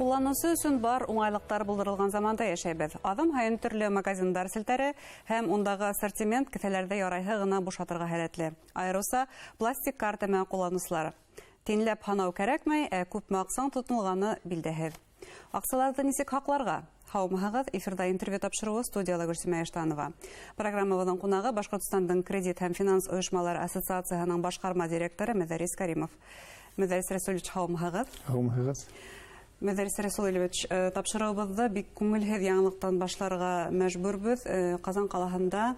Ҡулланыусы өсөн бар уңайлыҡтар булдырылған заманда йәшәйбеҙ. Аҙым һайын төрлө магазиндар селтәре һәм ундағы ассортимент кеҫәләрҙе ярайһы ғына бушатырға һәләтле. Айырыуса пластик карта менән ҡулланыусылар. Тинләп һанау кәрәкмәй, ә күпме аҡсаң тотонолғаны билдәһеҙ. Аҡсаларҙы нисек һаҡларға? Һаумыһығыҙ, эфирҙа интервью тапшырыуы, студияла Гөлсимә Иштанова. Программабыҙҙың ҡунағы Башҡортостандың кредит һәм финанс ойошмалары ассоциацияһының башҡарма директоры Мөҙәррис Кәримов. Мөҙәррис Рәсүлевич, һаумыһығыҙ. Һаумыһығыҙ. Мөҙәррис Рәсүлевич, тапшырыуыбыҙҙы бик күңелһеҙ яңылыҡтан башларға мәжбүрбеҙ. Ҡазан ҡалаһында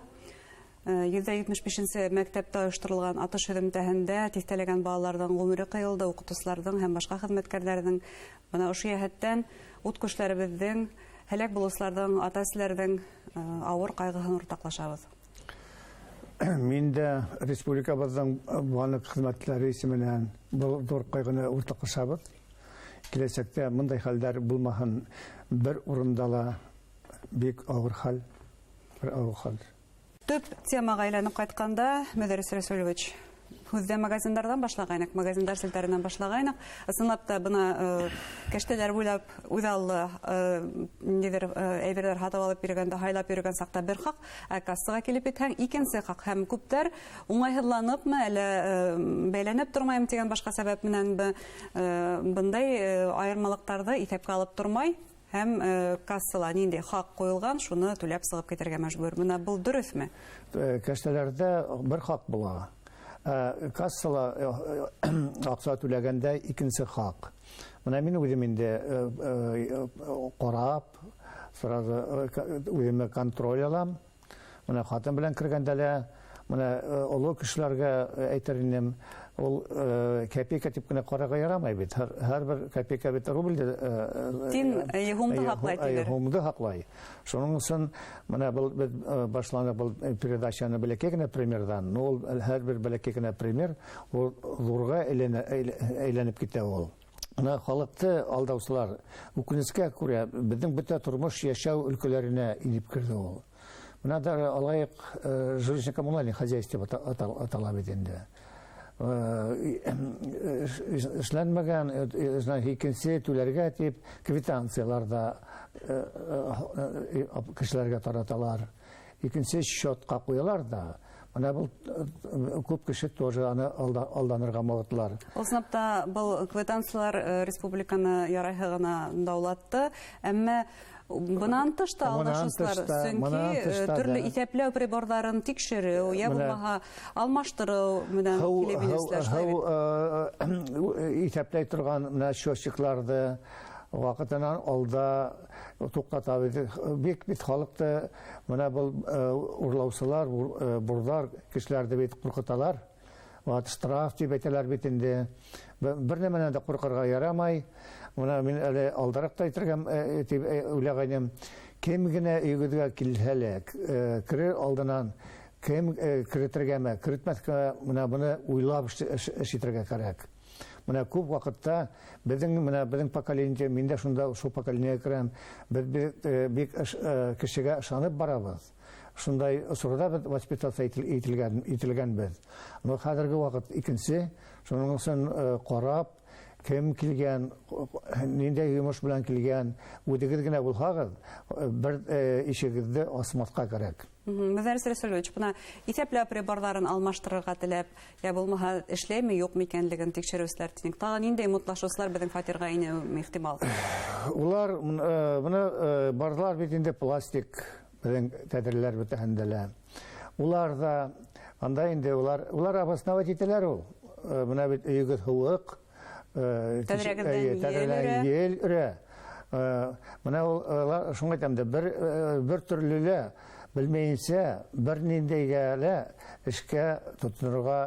175-нсе мәктәптә ойошторолған атыш һөҙөмтәһендә тиҫтәләгән балаларҙың ғүмере ҡыйылды, уҡытыусыларҙың һәм башҡа хеҙмәткәрҙәрҙең. Бына ошо йәһәттән ут күршеләребеҙҙең, һәләк булыусыларҙың, ата-әсәләрҙең ауыр ҡайғыһын уртаҡлашабыҙ. Мин дә республикабыҙҙың банк хеҙмәттәре исеменән был ҙур ҡайғыны уртаҡлашабыҙ. Киләсәктә бындай хәлдәр булмаһын, бер урында ла бик ауыр хәл, бер ауыр хәл. Төп темаға әйләнеп ҡайтҡанда, Мөҙәррис Рәсүлевич, һүҙҙе магазиндарҙан башлағайныҡ, магазиндар селтәренән башлағайныҡ. Ысынлап та бына кәштәләр буйлап үҙаллы ниҙер әйберҙәр һатып алып йөрөгәндә, һайлап йөрөгән саҡта бер хаҡ, ә кассаға килеп етһәң икенсе хаҡ. Һәм күптәр уңайһыҙланыпмы, әллә бәйләнеп тормайым тигән башҡа сәбәп менәнме бындай айырмалыҡтарҙы иҫәпкә алып тормай һәм кассала ниндәй хаҡ ҡуйылған, шуны түләп сығып китергә мәжбүр. Бына был дөрөҫмө? Кәштәләрҙә бер хаҡ була. Кассала аҡса түләгәндә икенсе хаҡ. Бына мин үҙем инде ҡарап, сразу үҙемә контроль алам. Бына ҡатын белән кергәндә лә, бына оло кешеләргә әйтер инем, ул копейка тип кенә ҡарарға ярамай бит. Һәр бер копейка бит рубль Тин һумды һаҡлай тиҙәр. Һумды һаҡлай. Шуның өсөн бына был беҙ башланы был передачаны бәләкәй генә примерҙан. Но ул һәр бер бәләкәй генә пример ул ҙурға әйләнеп китә ул. Бына халыҡты алдаусылар үкенескә күрә беҙҙең бөтә тормош йәшәү өлкәләренә инеп керҙе ул. Бына да алайыҡ жилищно-коммунальный хозяйство тип атала бит инде. Эшләнмәгән икенсе түләргә тип квитанциялар да кешеләргә тараталар. Икенсе счетка ҡуялар да. Бына был күп кеше тоже аны алданырға мавытлар. Ул сыныпта был квитанциялар республиканы ярайһы ғына даулатты, әммә бынан тыш та Бынан алдашыусылар, тыш та, сөнки, бынан тыш та, төрлө да. иҫәпләү приборҙарын тикшереү, йә Менә булмаһа алмаштырыу менән килеп инеүселәр шулай бит. Иҫәпләй торған менә счетчикларҙы ваҡытынан алда туҡтата бит. Бик бит халыҡты менә был урлаусылар, бурҙар кешеләрҙе бит ҡурҡыталар. Ват штраф тип әйтәләр бит инде. Бер нәмәнән дә ҡурҡырға ярамай. Бына мин әле алдараҡ та әйтергә тип уйлағайным. Кем генә өйөгөҙгә килһә лә, керер алдынан кем керетергәме, керетмәҫкә, бына быны уйлап эш итергә кәрәк. Бына күп ваҡытта беҙҙең, бына беҙҙең поколение, мин дә шунда шул поколениегә керәм, беҙ бик кешегә ышанып барабыҙ. Шундай осорҙа беҙ воспитаться ителгәнбеҙ. Но хәҙерге ваҡыт икенсе, шуның өсөн ҡарап, кем килгән, ниндәй йомош белән килгән, үҙегеҙ генә булһағыҙ, бер ишегеҙҙе асмаҫҡа кәрәк. Мөҙәррис Рәсүлевич, бына иҫәпләү приборҙарын алмаштырырға теләп, йә булмаһа эшләйме, юҡмы икәнлеген тикшереүселәр тинек. Тағы ниндәй мутлашыусылар беҙҙең фатирға инеүе ихтимал? Улар бына барлар бит инде пластик беҙҙең тәҙрәләр бөтәһендә лә. Улар ҙа анда инде улар обосновать итәләр ул. Бына бит өйөгөҙ һыуыҡ, Тәҙрәгеҙҙән ел тәҙрәләр өрә. ел өрә. Бына ул, улар, шуңа әйтәм дә, бер төрлө лә белмәйенсә, бер ниндәйгә лә эшкә тотонорға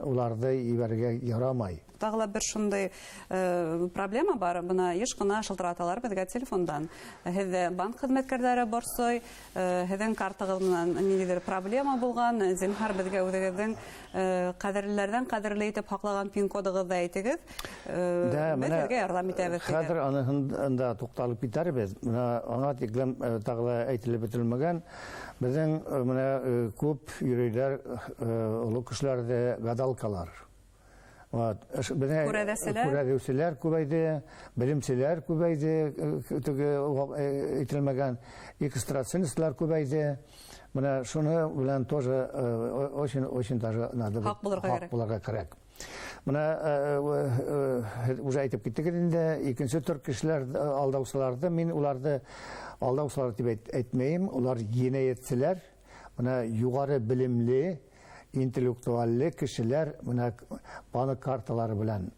уларҙы ебәрергә ярамай. Тағы ла бер шундай проблема бар. Бына йыш ҡына шылтыраталар беҙгә телефондан. Һеҙҙе банк хеҙмәткәрҙәре борсой, һеҙҙең картағыҙ менән ниндәйҙер проблема булған, зинһар беҙгә үҙегеҙҙең ҡәҙерлеләрҙән ҡәҙерле итеп һаҡлаған пин-кодығыҙҙы әйтегеҙ. Да, Беҙ менә һеҙгә ярҙам итәбеҙ, тигән. Хәҙер аныһында туҡталып китәрбеҙ. Бына аңа тиклем тағы ла әйтелеп бөтөлмәгән. Беҙҙең менә күп йөрөйләр оло кешеләрҙе гадалкалар. Күрәҙәүселәр күбәйҙе, белемселәр күбәйҙе, теге әйтелмәгән экстрасенслар күбәйҙе. Менә шуны белән тоже очень, очень даже надо һаҡ булырға кәрәк. Менә уже әйтеп киттек инде, икенсе төр кешеләр алдаусыларҙы, мин уларҙы алдаусылар тип әйтмәйем, улар енәйәтселәр, менә юғары белемле, интеллектуаллы кешеләр, менә банк карталары белән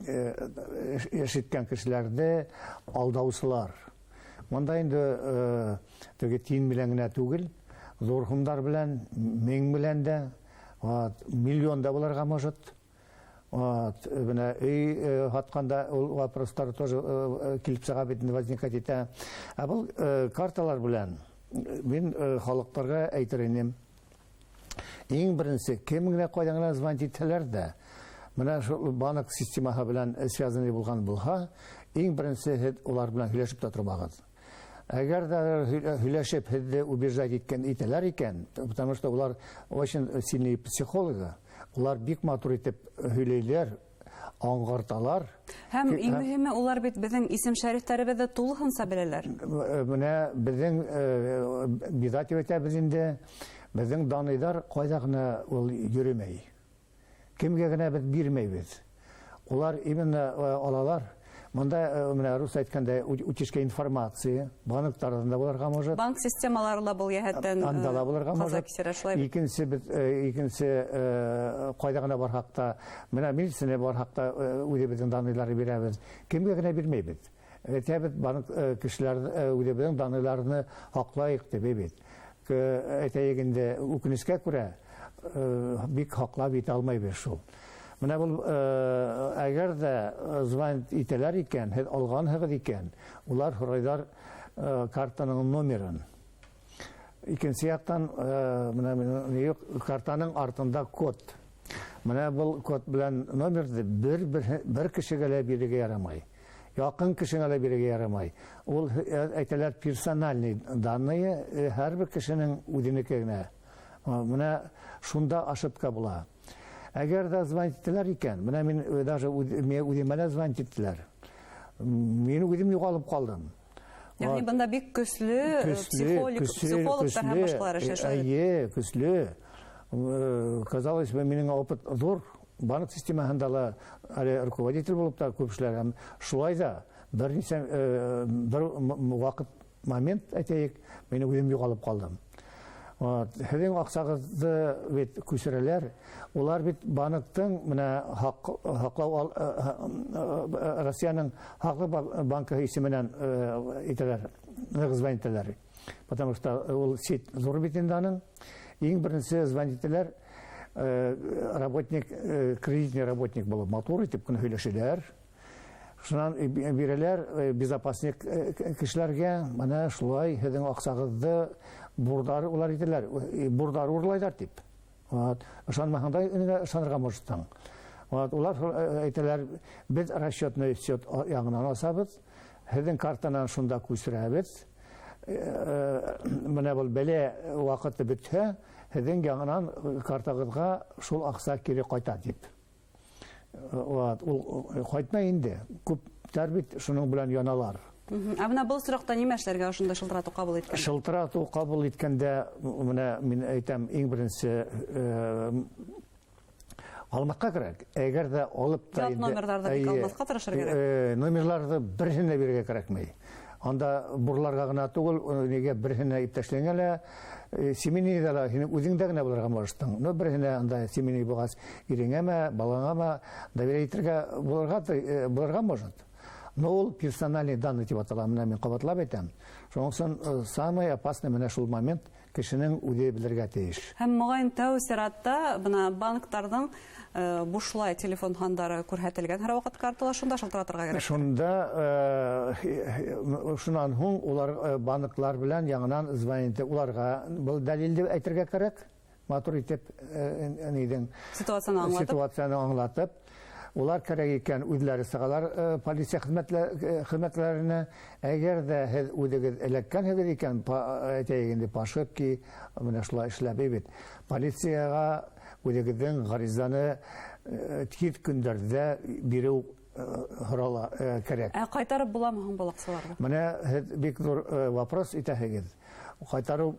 эш иткән кешеләрҙе алдаусылар. Монда инде теге тин белән генә түгел, ҙур һумдар белән, мең белән дә, миллион да булырға может. Бына өй һатҡанда ул вопростар тоже килеп сыға бит, возникать итә. Ә был карталар белән мин халыҡтарға әйтер инем. Иң беренсе, кем генә ҡайҙан гына звонить итһәләр дә, менә шул банк системаһы белән связанный булған булһа, иң беренсе һеҙ улар белән һөйләшеп тә тормағыҙ. Әгәр ҙә һөйләшеп һеҙҙе убеждать иткән итәләр икән, потому что улар очень сильные психологи, улар бик матур итеп һөйләйләр, аңғарталар. Һәм иң мөһиме, улар бит беҙҙең исем-шәрифтәребеҙҙе тулыһынса беләләр. Менә беҙҙең беда тип әйтәбеҙ инде, беҙҙең данныйҙар ҡайҙа ғына ул йөрөмәй. Кемгә генә беҙ бирмәйбеҙ. Улар именно алалар. Монда менә рус әйткәндә утечка информации, банктарҙан да булырға может. Банк системалары ла был йәһәттән анда ла булырға может. Икенсе бит, икенсе ҡайҙа ғына барһаҡ та, менә милицияне барһаҡ та үҙебеҙҙең данныйҙарҙы бирәбеҙ. Кемгә генә бирмәйбеҙ. Әйтәбеҙ, банк кешеләр үҙебеҙҙең данныйҙарны һаҡлайыҡ тип бит. Әйтәйек инде, үкенескә күрә бик һаҡлап итә алмайбыҙ шул. Менә был әгәр ҙә звонить итәләр икән, һеҙ алғанһығыҙ икән, улар һорайҙар картаның номерын. Икенсе яҡтан, менә юҡ, картаның артында код. Менә был код белән номерҙы бер кешегә лә бирергә ярамай. Яҡын кешегә лә бирергә ярамай. Ул әйтәләр персональный данные һәр бер кешенең үҙенеке генә. Менә шунда ошибка була. Әгәр ҙә звонить иттеләр икән, менә мин даже үҙемә лә звонить иттеләр. Мин үҙем юғалып ҡалдым. Йәғни бында бик көслө психологтар һәм башҡалар эшләй. Эйе, көслө. Казалось бы, минең опыт ҙур. Банк системаһында ла әле руководитель булып та күп эшләгән. Шулай ҙа бер нисә бер ваҡыт момент әйтәйек, мин үҙем юғалып ҡалдым. Һеҙҙең аҡсағыҙҙы бит күсерәләр. Улар бит банктың менә һаҡлау Россияның һаҡлыҡ банкы исеменән итәләр, звонить итәләр. Потому что ул сеть ҙур бит инде аның. Иң беренсе звонить итәләр, работник, кредитный работник булып матур итеп кенә һөйләшәләр. Шунан бирәләр безопасник кешеләргә, менә шулай һеҙҙең аҡсағыҙҙы бурҙар улар итәләр, бурҙар урлайҙар тип. Ышанмаһаң да ышанырға можетһың. Улар әйтәләр, беҙ расчетный счет яңынан асабыҙ, һеҙҙең картанан шунда күсерәбеҙ. Менә был бәлә ваҡыты бөтһә, һеҙҙең яңынан картағыҙға шул аҡса кире ҡайта тип. Ул ҡайтмай инде. Күптәр бит шуның белән яналар. Ә бына был осраҡта нимә эшләргә ошондай шылтыратыу ҡабул иткәндә? Шылтыратыу ҡабул иткәндә, менә мин әйтәм, иң беренсе алмаҫҡа кәрәк. Әгәр ҙә алып та инде номерҙарҙы бик алмаҫҡа тырышырға кәрәк. Номерҙарҙы береһен дә бирергә кәрәкмәй. Анда бурларға ғына түгел, нигә береһенә иптәшләнгә лә, семейныйҙа ла һинең үҙеңдә генә булырға можетһың. Но береһенә анда семейный булғас, иреңәме, балаңамы доверять итергә булырға может. Но ул персональный данные тип атала, менә мин ҡабатлап әйтәм. Шуның өсөн самый опасный менә шул момент кешенең үҙе белергә тейеш. Һәм моғайын тәү сиратта бына банктарҙың бушлай телефон һандары күрһәтелгән һәр ваҡыт картала, шунда шылтыратырға кәрәк. Шунда шунан һуң улар банклар белән яңынан звонить уларға был дәлилде әйтергә кәрәк. Матур итеп нейҙең ситуацияны аңлатып. Улар кәрәк икән үҙләре сығалар полиция хеҙмәтләренә. Әгәр ҙә һеҙ үҙегеҙ эләккәнһегеҙ икән, әйтәйек инде, по ошибке, менә шулай эшләп бит. Полицияға үҙегеҙҙең ғаризаны тиҙ көндәрҙә биреү һорала кәрәк. Ә ҡайтарып буламы һуң был аҡсаларҙы? Менә һеҙ бик ҙур вопрос итәһегеҙ. Ҡайтарыу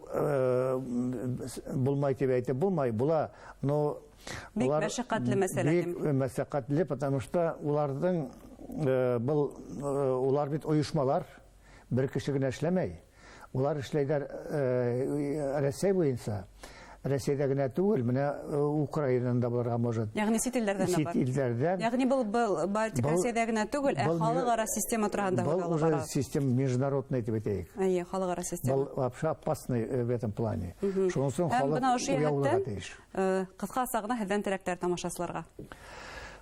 булмай тип әйтеп булмай, була, но бик мәшәҡәтле мәсьәлә. Бик мәшәҡәтле, потому что уларҙың был улар бит ойошмалар, бер кеше генә эшләмәй. Улар эшләйҙәр Рәсәй буйынса. Рәсәйҙә генә түгел, менә Украинанда булырға может. Йәғни сит илдәрҙән дә бар. Сит илдәрҙән. Йәғни был бары тик Рәсәйҙә генә түгел, ә халыҡ-ара система тураһында һүҙ алып бара. Был уже система международная тип әйтәйек. Эйе, халыҡ-ара система. Был вообще опасный в этом плане. Шуның өсөн халыҡ уяу булырға тейеш. Ҡыҫҡаса ғына һеҙҙән теләктәр тамашасыларға.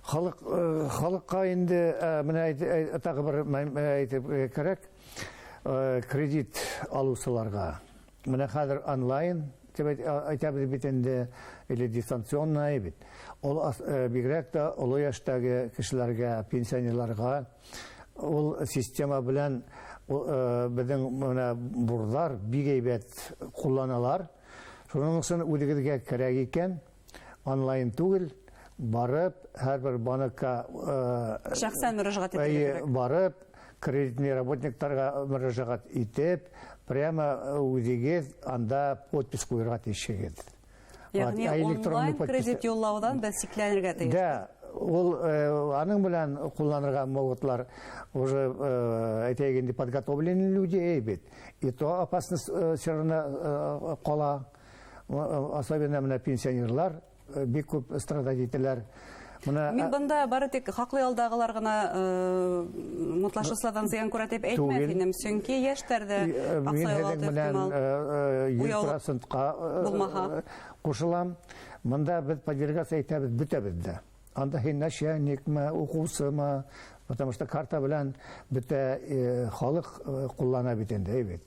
Халыҡҡа инде менә тағы бер әйтеп кәрәк, кредит алыусыларға. Менә хәҙер онлайн тип әйтәбеҙ бит инде, или дистанционно бит. Ул бигерәк тә оло йәштәге кешеләргә, пенсионерларға ул система белән беҙҙең менә бурҙар бик әйбәт ҡулланалар. Шуның өсөн үҙегеҙгә кәрәк икән, онлайн түгел, барып һәр бер банкка шәхсән мөрәжәғәт итергә кәрәк. Барып кредитный работниктарға мөрәжәғәт итеп, прямо үҙегеҙ анда подпись ҡуйырға тейешһегеҙ. Йәғни онлайн кредит юллауҙан беҙ сикләнергә тейеш. Да, ул аның белән ҡулланырға могутлар уже әйтәйек инде подготовленные люди бит. И то опасность все равно ҡала, особенно менә пенсионерлар бик күп страдать итәләр. Мин бында бары тик хаҡлы ялдағылар ғына мутлашыусыларҙан зыян күрә тип әйтмәҫ инем, сөнки йәштәр ҙә аҡса юғалтыу ихтимал. 100%-ҡа булмаһа ҡушылам. Бында беҙ подвергаться итәбеҙ бөтәбеҙ ҙә. Анда һин начальникмы, уҡыусымы, потому что карта белән бөтә халыҡ ҡуллана бит инде, бит.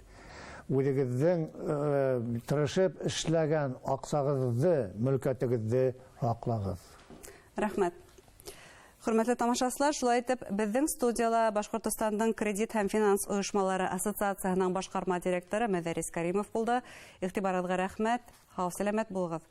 Үҙегеҙҙең тырышып эшләгән аҡсағыҙҙы, мөлкәтегеҙҙе һаҡлағыҙ. Рәхмәт. Хөрмәтле тамашасылар, шулай итеп, беҙҙең студияла Башҡортостандың кредит һәм финанс ойошмалары ассоциацияһының башҡарма директоры Мөдәррис Кәримов булды. Иғтибарығыҙға рәхмәт. Һау-сәләмәт булығыҙ.